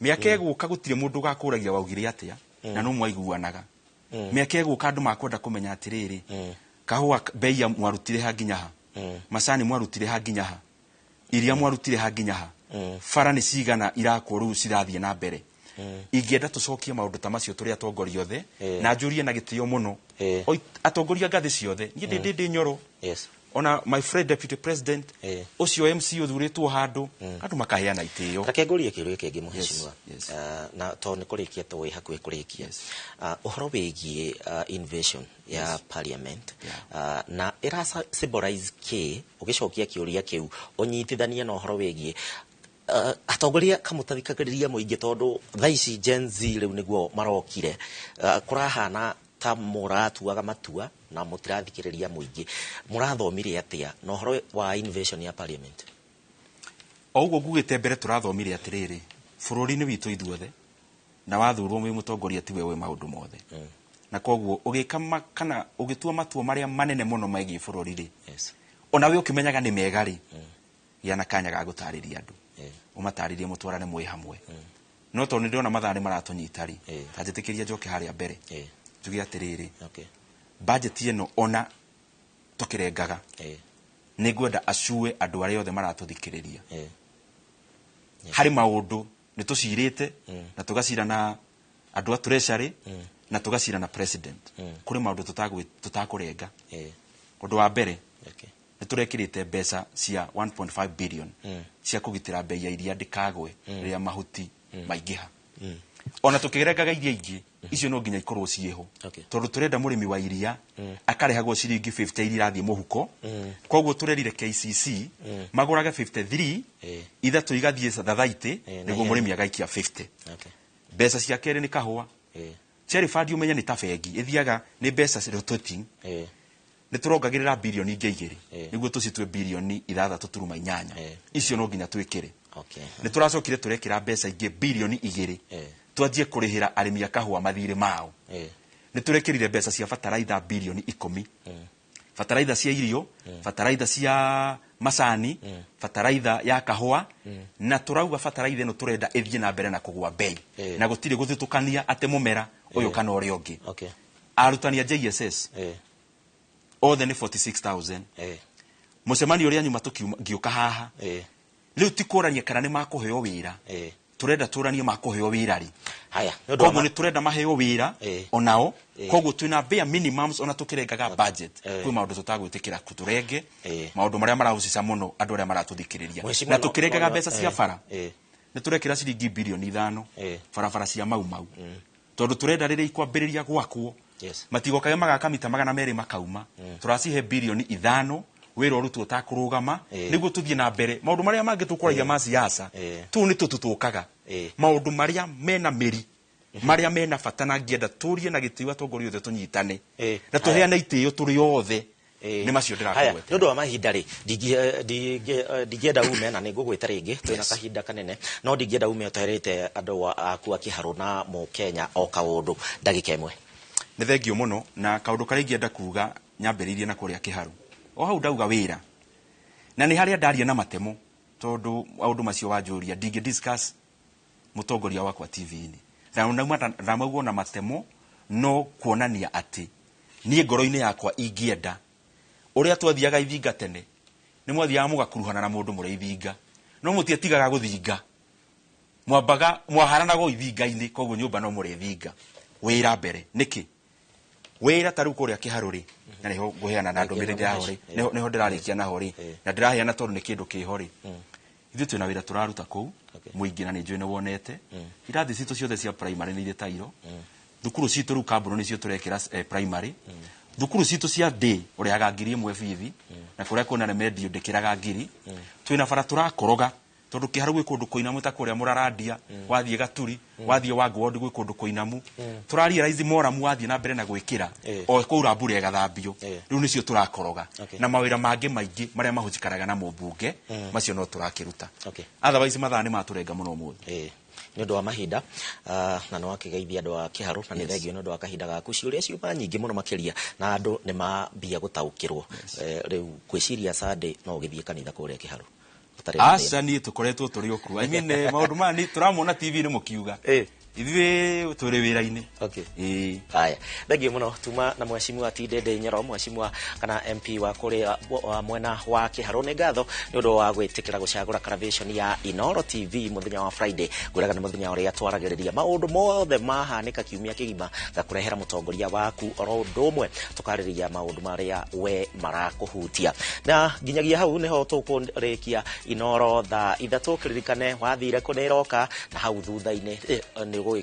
mĩaka ĩgũka gũtirĩ mũndũ ũgakũragia waugire atĩa na no mwaiguanaga. Mĩaka ĩgũka andũ makwenda kũmenya atĩrĩrĩ, kahũa bei ya mwarutire ha nginya ha, macani mwarutire ha nginya ha, iria mwarutire ha nginya ha, bara nĩ cigana irakwo rĩu cirathiĩ na mbere. Ingĩenda tũcokie maũndũ ta macio tũrĩ atongoria othe, na njũrie na gĩtĩo mũno. Atongoria ngathĩ ciothe, niĩ ndĩ Nyoro, ona my friend deputy president, ũcio MC ũthurĩtwo handũ, andũ makaheana itĩo. Reke ngũrie kĩũria kĩngĩ, mũhecimiwa. Yes. Na tondũ nĩ kũrĩkia, tũĩ hakuhĩ kũrĩkia. Ũhoro wĩgiĩ invasion ya parliament, na ĩra symbolize kĩ? Ũgĩcokia kĩũria kĩu ũnyitithanie na ũhoro wĩgiĩ atongoria kamũtathikagĩrĩria mũingĩ, tondũ thaa ici Gen Z rĩu nĩguo marokire, kũrahana ta mũratuaga matua na mũtirathikĩrĩria mũingĩ. Mũrathomire atĩa na ũhoro wa invasion ya parliament? O ũguo ngugĩte mbere, tũrathomire atĩrĩrĩ, bũrũri-inĩ witũ ithuothe, na wathurwo wĩ mũtongoria tiwe wĩ maũndũ mothe, na koguo ũgĩka kana ũgĩtua matua marĩa manene mũno megiĩ bũrũri rĩ, ona we ũkĩmenyaga nĩ mega rĩ, gĩa na kanya ga gũtarĩria andũ, ũmatarĩrie, mũtwarane mwĩ hamwe. No tondũ nĩ ndĩrona mathaa nĩ maratũnyita rĩ, ta njĩtĩkĩria njoke harĩa mbere, njuge atĩrĩrĩ, budget ĩno ona tũkĩrengaga, nĩ ngwenda acue andũ arĩa othe maratũthikĩrĩria, harĩ maũndũ nĩ tũcirĩte na tũgacira na andũ a treasury na tũgacira na president. Kũrĩ maũndũ tũtakũrenga. Ũndũ wa mbere, nĩ tũrekĩrĩte mbeca cia 1.5 billion cia kũgitĩra bei ya iria ndĩkagwe rĩrĩa mahuti maingĩha. Ona tũkĩrengaga iria ingĩ icio no nginya ikorwo ciĩho, tondũ tũrenda mũrĩmi wa iria akarĩhagwo ciringi 50 iria irathiĩ mũhuko. Koguo tũrerire KCC magũrage 53, ithatũ igathiĩ thathaitĩ, nĩguo mũrĩmi agaikia 50. Mbeca cia kerĩ nĩ kahũa. Cherry Fund, ũmenye nĩ ta bengi ĩthiaga, nĩ mbeca rotating. Nĩ tũrongagĩrĩra birioni ingĩ 2, nĩguo tũcitue birioni 6.8. Icio no nginya twĩkĩre. Nĩ tũracokire tũrekĩra mbeca ingĩ birioni 2, twanjie kũrĩhĩra arĩmi a kahũa mathirĩ mao. Nĩ tũrekĩrire mbeca cia bataraitha birioni 10, bataraitha cia irio, bataraitha cia macani, bataraitha ya kahũa, na tũrauga bataraitha ĩno tũrenda ĩthiĩ na mbere na kũgũa bei, na gũtirĩ gũthutũkania atĩ mũmera ũyũ kana ũrĩa ũngĩ. Arutani a JSS othe nĩ 46,000. Mũcemanio ũrĩa nyuma tũkiuma ngĩũka haha, rĩu ti kũrania kana nĩ makũheo wĩra, tũrenda tũranie makũheo wĩra rĩ. Haya, nĩ ũndũ wa Koguo nĩ tũrenda maheo wĩra onao. Koguo twĩna bare minimums ona tũkĩrengaga budget. Kwĩ maũndũ tũtagwĩtĩkĩra tũrenge, maũndũ marĩa marahusisha mũno andũ arĩa maratũthikĩrĩria. Mheshimiwa, Na tũkĩrengaga mbeca cia bara, nĩ tũrekĩra ciringi birioni 5 barabara cia Mau Mau, tondũ tũrenda rĩrĩa ikwambĩrĩria gwakwo, matigokage magaka mita 200 makauma. Tũracihe birioni 5, wĩra ũrutwo ũtakũrũgama, nĩguo tũthiĩ na mbere. Maũndũ marĩa mangĩ tũkwaragia ma siasa, tũu nĩ tũtũ tũkaga. Maũndũ marĩa mena mĩri, marĩa mena bata, na ngĩenda tũrie na gĩtĩo atongoria othe tũnyitane na tũheane itĩo tũrĩ othe, nĩ macio Haya, ndĩrakũgwetera. nĩ ũndũ wa mahinda rĩ, ndingĩenda ume, na nĩ ngũgwĩta rĩngĩ, twĩna kahinda kanene, no ndingĩenda ume ũterĩte andũ aku a Kĩharũ na mũkenya o kaũndũ ndagĩka ĩmwe. Nĩ thengio mũno. Na kaũndũ karĩa ingĩenda kuga, nyambĩrĩirie na kũrĩa Kĩharũ, o hau ndauga wĩra, na nĩ harĩa ndaria na matemo, tondũ maũndũ macio wanjũria ndingĩ discuss mũtongoria wakwa TV-inĩ, na ndamaugwo na matemo, no kuonania atĩ niĩ ngoro-inĩ yakwa ingĩenda ũrĩa twathiaga ithinga tene, nĩ mwathiaga mũgakuruhana na mũndũ mũrĩ ithinga, no mũtietigaga gũthinga, mwambaga mwaharanaga o ithinga-inĩ, koguo nyũmba no mũrĩ thinga. Wĩra mbere nĩkĩ wĩra ta rĩu kũrĩa Kĩharũ rĩ, na nĩho ngũheana na ndũmĩrĩri yaho rĩ, nĩho ndĩrarĩkia naho rĩ, na ndĩraheana tondũ nĩ kĩndũ kĩho rĩ. Ithuĩ twĩna wĩra tũraruta kũu mũingĩ, na nĩ njũĩ nĩ wonete irathi citũ ciothe cia primary nĩ irĩ tairo. Thukuru citũ rĩu kambũro nĩcio tũrekĩra primary. Thukuru citũ cia day ũrĩhaga 1,000 bithi, na kũrĩa kwĩna remedio ndĩkĩraga 1,000. Twĩna bara tũrakoroga tondũ Kĩharũ gwĩ kũndũ kũinamu ta kũrĩa Mũrarandia, wathiĩ Gaturi, wathiĩ Wangũ gwĩ kũndũ kũinamu. Tũrarealize moramu wathiĩ na mbere na gwĩkĩra o kwaura mbura ĩgathambio. Rĩu nĩcio tũrakoroga na mawĩra mangĩ maingĩ marĩa mahũthĩkanaga na mũmbunge, macio no tũrakĩruta. Otherwise mathaa nĩ matũrenga mũno ũmũthĩ. Nĩ ũndũ wa mahinda, na nĩ wakĩgeithia andũ a Kĩharũ, na nĩ thengio nĩ ũndũ wa kahinda gaku. Ciũria ciuma nyingĩ mũno makĩria, na andũ nĩ mambia gũtaũkĩrwo. Rĩu ngwĩciria Sunday no ũgĩthiĩ kanitha kũrĩa Kĩharũ. Aca, niĩ tũkoretwo tũrĩ okuo. I mean, maũndũ maya nĩ tũramona TV-inĩ mũkiuga. Ithuĩ tũrĩ wĩra-inĩ. Okay. Haya, thengio mũno. Tuma na mheshimiwa Tindende Nyoro, mheshimiwa kana MP wa kũrĩa mwena wa Kĩharũ. Nĩ ngatho nĩ ũndũ wa gwĩtĩkĩra gũcagũra Caravation ya Inooro TV mũthenya wa Friday. Ngwĩraga nĩ mũthenya ũrĩa twaragĩrĩria maũndũ mothe mahanĩka kiumia kĩgima, ngakũrehera mũtongoria waku oro ũndũ ũmwe, tũkarĩrĩria maũndũ marĩa we marakũhutia. Na nginyagia hau nĩho tũkũrĩkia Inooro thaa 3. Kĩririkane wathire kũ nĩ ĩroka na hau thutha-inĩ nĩ ũgũgĩkorwo